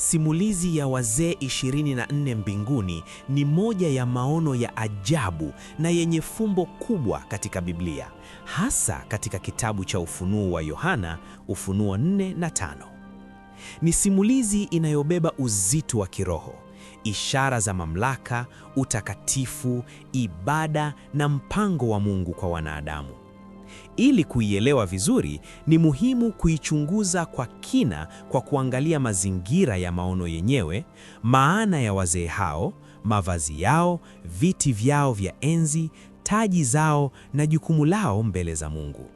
Simulizi ya wazee 24 mbinguni ni moja ya maono ya ajabu na yenye fumbo kubwa katika Biblia, hasa katika kitabu cha Ufunuo wa Yohana, Ufunuo 4 na 5. Ni simulizi inayobeba uzito wa kiroho, ishara za mamlaka, utakatifu, ibada na mpango wa Mungu kwa wanadamu. Ili kuielewa vizuri, ni muhimu kuichunguza kwa kina kwa kuangalia mazingira ya maono yenyewe, maana ya wazee hao, mavazi yao, viti vyao vya enzi, taji zao na jukumu lao mbele za Mungu.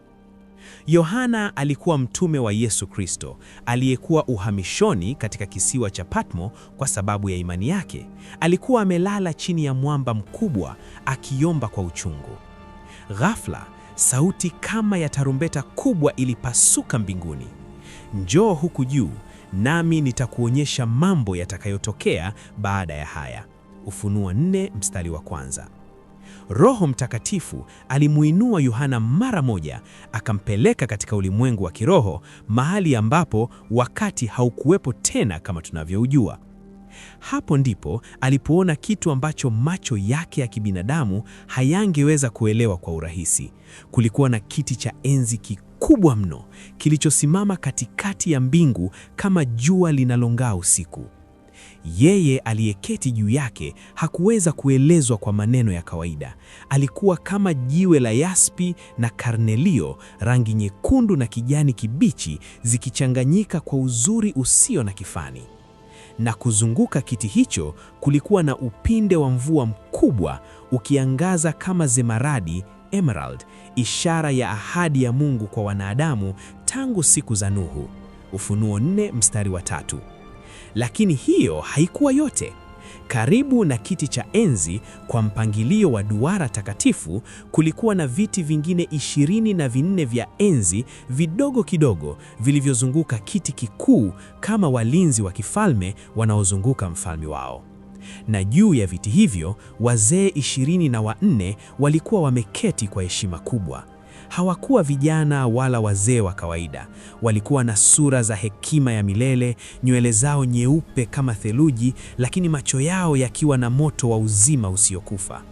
Yohana alikuwa mtume wa Yesu Kristo, aliyekuwa uhamishoni katika kisiwa cha Patmo kwa sababu ya imani yake. Alikuwa amelala chini ya mwamba mkubwa akiomba kwa uchungu. Ghafla, sauti kama ya tarumbeta kubwa ilipasuka mbinguni. Njoo huku juu, nami nitakuonyesha mambo yatakayotokea baada ya haya. Ufunuo 4 mstari wa kwanza. Roho Mtakatifu alimuinua Yohana mara moja, akampeleka katika ulimwengu wa kiroho, mahali ambapo wakati haukuwepo tena kama tunavyoujua. Hapo ndipo alipoona kitu ambacho macho yake ya kibinadamu hayangeweza kuelewa kwa urahisi. Kulikuwa na kiti cha enzi kikubwa mno kilichosimama katikati ya mbingu kama jua linalong'aa usiku. Yeye aliyeketi juu yake hakuweza kuelezwa kwa maneno ya kawaida. Alikuwa kama jiwe la yaspi na karnelio, rangi nyekundu na kijani kibichi zikichanganyika kwa uzuri usio na kifani. Na kuzunguka kiti hicho kulikuwa na upinde wa mvua mkubwa ukiangaza kama zemaradi, emerald, ishara ya ahadi ya Mungu kwa wanadamu tangu siku za Nuhu. Ufunuo 4 mstari wa 3. Lakini hiyo haikuwa yote. Karibu na kiti cha enzi, kwa mpangilio wa duara takatifu, kulikuwa na viti vingine 24 vya enzi vidogo kidogo vilivyozunguka kiti kikuu kama walinzi wa kifalme wanaozunguka mfalme wao. Na juu ya viti hivyo, wazee 24 walikuwa wameketi kwa heshima kubwa. Hawakuwa vijana wala wazee wa kawaida. Walikuwa na sura za hekima ya milele, nywele zao nyeupe kama theluji, lakini macho yao yakiwa na moto wa uzima usiokufa.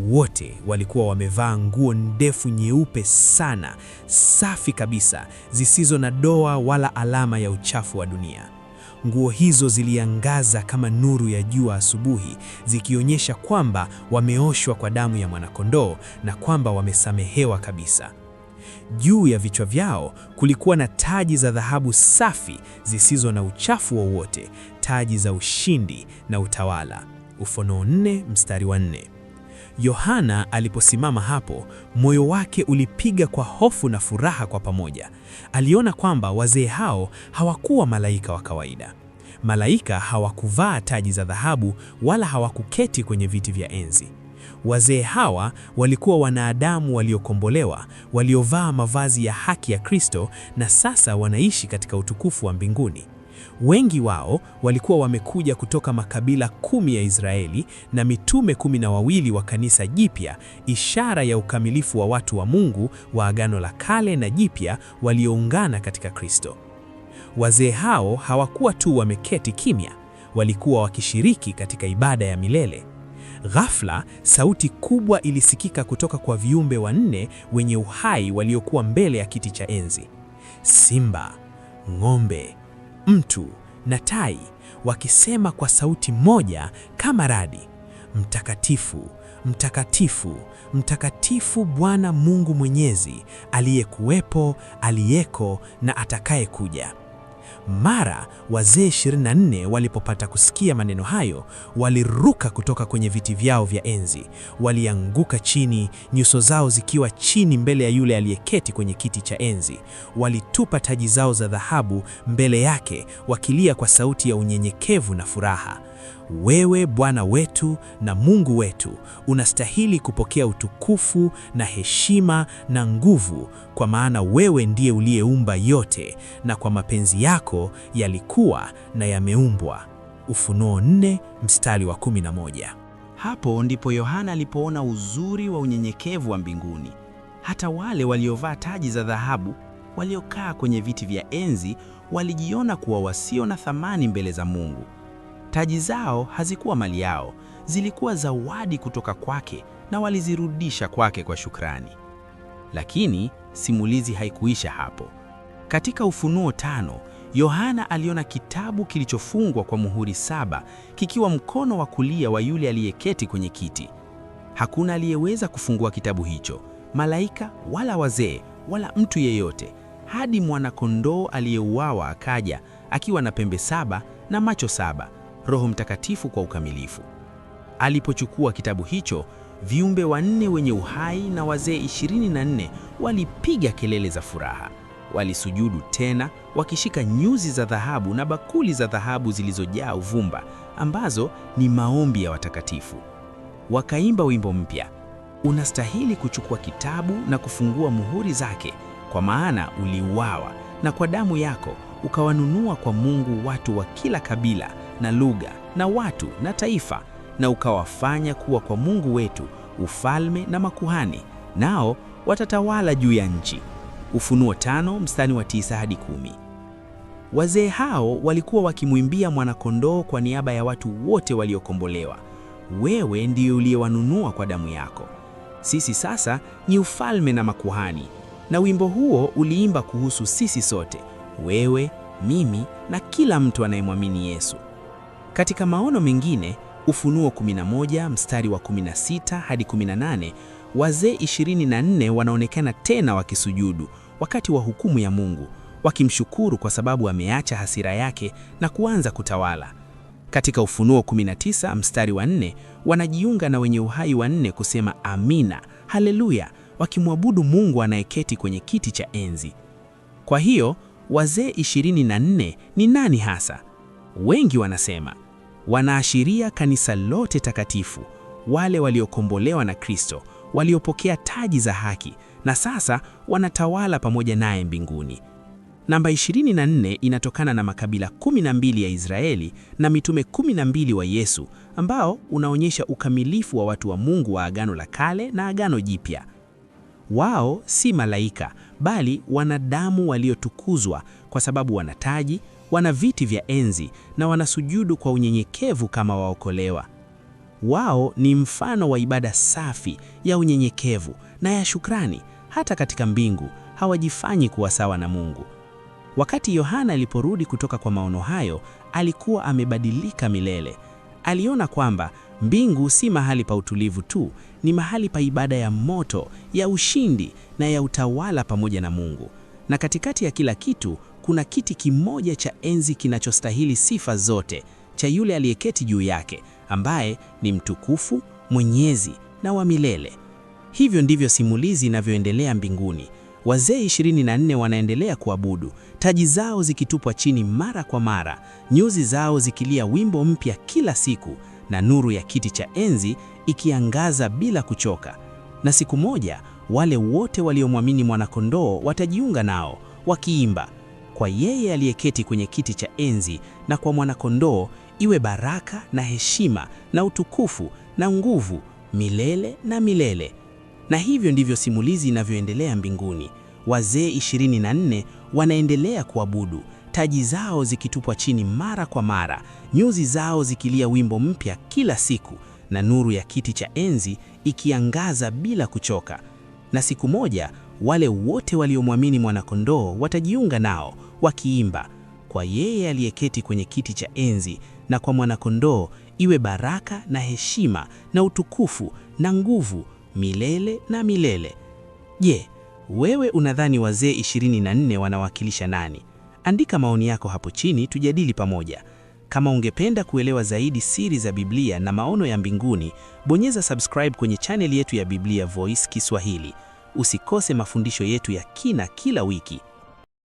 Wote walikuwa wamevaa nguo ndefu nyeupe sana, safi kabisa, zisizo na doa wala alama ya uchafu wa dunia. Nguo hizo ziliangaza kama nuru ya jua asubuhi, zikionyesha kwamba wameoshwa kwa damu ya mwanakondoo na kwamba wamesamehewa kabisa. Juu ya vichwa vyao kulikuwa na taji za dhahabu safi zisizo na uchafu wowote, taji za ushindi na utawala. Ufunuo 4 mstari wa 4. Yohana aliposimama hapo, moyo wake ulipiga kwa hofu na furaha kwa pamoja. Aliona kwamba wazee hao hawakuwa malaika wa kawaida. Malaika hawakuvaa taji za dhahabu wala hawakuketi kwenye viti vya enzi. Wazee hawa walikuwa wanadamu waliokombolewa, waliovaa mavazi ya haki ya Kristo na sasa wanaishi katika utukufu wa mbinguni. Wengi wao walikuwa wamekuja kutoka makabila 10 ya Israeli na mitume 12 wa kanisa jipya, ishara ya ukamilifu wa watu wa Mungu wa Agano la Kale na Jipya walioungana katika Kristo. Wazee hao hawakuwa tu wameketi kimya, walikuwa wakishiriki katika ibada ya milele. Ghafla, sauti kubwa ilisikika kutoka kwa viumbe wanne wenye uhai waliokuwa mbele ya kiti cha enzi. Simba, ng'ombe, mtu na tai wakisema kwa sauti moja kama radi, mtakatifu, mtakatifu, mtakatifu Bwana Mungu Mwenyezi, aliyekuwepo, aliyeko na atakayekuja. Mara wazee 24 walipopata kusikia maneno hayo, waliruka kutoka kwenye viti vyao vya enzi, walianguka chini, nyuso zao zikiwa chini mbele ya yule aliyeketi kwenye kiti cha enzi. Walitupa taji zao za dhahabu mbele yake, wakilia kwa sauti ya unyenyekevu na furaha. Wewe Bwana wetu na Mungu wetu, unastahili kupokea utukufu na heshima na nguvu, kwa maana wewe ndiye uliyeumba yote, na kwa mapenzi yako yalikuwa na yameumbwa. Ufunuo 4 mstari wa 11. Hapo ndipo Yohana alipoona uzuri wa unyenyekevu wa mbinguni. Hata wale waliovaa taji za dhahabu, waliokaa kwenye viti vya enzi, Walijiona kuwa wasio na thamani mbele za Mungu. Taji zao hazikuwa mali yao, zilikuwa zawadi kutoka kwake na walizirudisha kwake kwa shukrani. Lakini simulizi haikuisha hapo. Katika Ufunuo 5, Yohana aliona kitabu kilichofungwa kwa muhuri 7 kikiwa mkono wa kulia wa yule aliyeketi kwenye kiti. Hakuna aliyeweza kufungua kitabu hicho, malaika wala wazee wala mtu yeyote, hadi mwana-kondoo aliyeuawa akaja akiwa na pembe 7 na macho 7, Roho Mtakatifu kwa ukamilifu. Alipochukua kitabu hicho, viumbe 4 wenye uhai na wazee 24 walipiga kelele za furaha. Walisujudu tena wakishika nyuzi za dhahabu na bakuli za dhahabu zilizojaa uvumba, ambazo ni maombi ya watakatifu. Wakaimba wimbo mpya: unastahili kuchukua kitabu na kufungua muhuri zake, kwa maana uliuawa, na kwa damu yako ukawanunua kwa Mungu watu wa kila kabila na lugha na watu na taifa, na ukawafanya kuwa kwa Mungu wetu ufalme na makuhani, nao watatawala juu ya nchi. Ufunuo 5 mstari wa 9 hadi 10. Wazee hao walikuwa wakimwimbia mwana-kondoo kwa niaba ya watu wote waliokombolewa. Wewe ndiye uliyewanunua kwa damu yako. Sisi sasa ni ufalme na makuhani. Na wimbo huo uliimba kuhusu sisi sote, wewe, mimi na kila mtu anayemwamini Yesu. Katika maono mengine, Ufunuo 11 mstari wa 16 hadi 18, wazee 24 wanaonekana tena wakisujudu wakati wa hukumu ya Mungu, wakimshukuru kwa sababu ameacha hasira yake na kuanza kutawala. Katika Ufunuo 19 mstari wa 4, wanajiunga na wenye uhai 4 kusema amina, haleluya, wakimwabudu Mungu anayeketi kwenye kiti cha enzi. Kwa hiyo, wazee 24 ni nani hasa? Wengi wanasema wanaashiria kanisa lote takatifu, wale waliokombolewa na Kristo, waliopokea taji za haki na sasa wanatawala pamoja naye mbinguni. Namba 24 inatokana na makabila 12 ya Israeli na mitume 12 wa Yesu, ambao unaonyesha ukamilifu wa watu wa Mungu wa Agano la Kale na Agano Jipya. Wao si malaika, bali wanadamu waliotukuzwa kwa sababu wana taji, wana viti vya enzi na wanasujudu kwa unyenyekevu kama waokolewa. Wao ni mfano wa ibada safi ya unyenyekevu na ya shukrani. Hata katika mbingu hawajifanyi kuwa sawa na Mungu. Wakati Yohana aliporudi kutoka kwa maono hayo, alikuwa amebadilika milele. Aliona kwamba mbingu si mahali pa utulivu tu, ni mahali pa ibada ya moto, ya ushindi na ya utawala pamoja na Mungu. Na katikati ya kila kitu kuna kiti kimoja cha enzi kinachostahili sifa zote, cha yule aliyeketi juu yake, ambaye ni mtukufu, mwenyezi na wa milele. Hivyo ndivyo simulizi inavyoendelea mbinguni. Wazee 24 wanaendelea kuabudu, taji zao zikitupwa chini mara kwa mara, nyuzi zao zikilia wimbo mpya kila siku, na nuru ya kiti cha enzi ikiangaza bila kuchoka. Na siku moja wale wote waliomwamini mwana-kondoo watajiunga nao, wakiimba, kwa yeye aliyeketi kwenye kiti cha enzi na kwa mwana-kondoo iwe baraka na heshima na utukufu na nguvu milele na milele. Na hivyo ndivyo simulizi inavyoendelea mbinguni. Wazee 24 wanaendelea kuabudu, taji zao zikitupwa chini mara kwa mara, nyuzi zao zikilia wimbo mpya kila siku, na nuru ya kiti cha enzi ikiangaza bila kuchoka. Na siku moja wale wote waliomwamini mwana-kondoo watajiunga nao, wakiimba, kwa yeye aliyeketi kwenye kiti cha enzi na kwa mwana-kondoo iwe baraka na heshima na utukufu na nguvu milele na milele. Je, wewe unadhani wazee 24 wanawakilisha nani? Andika maoni yako hapo chini tujadili pamoja. Kama ungependa kuelewa zaidi siri za Biblia na maono ya mbinguni, bonyeza subscribe kwenye channel yetu ya Biblia Voice Kiswahili. Usikose mafundisho yetu ya kina kila wiki.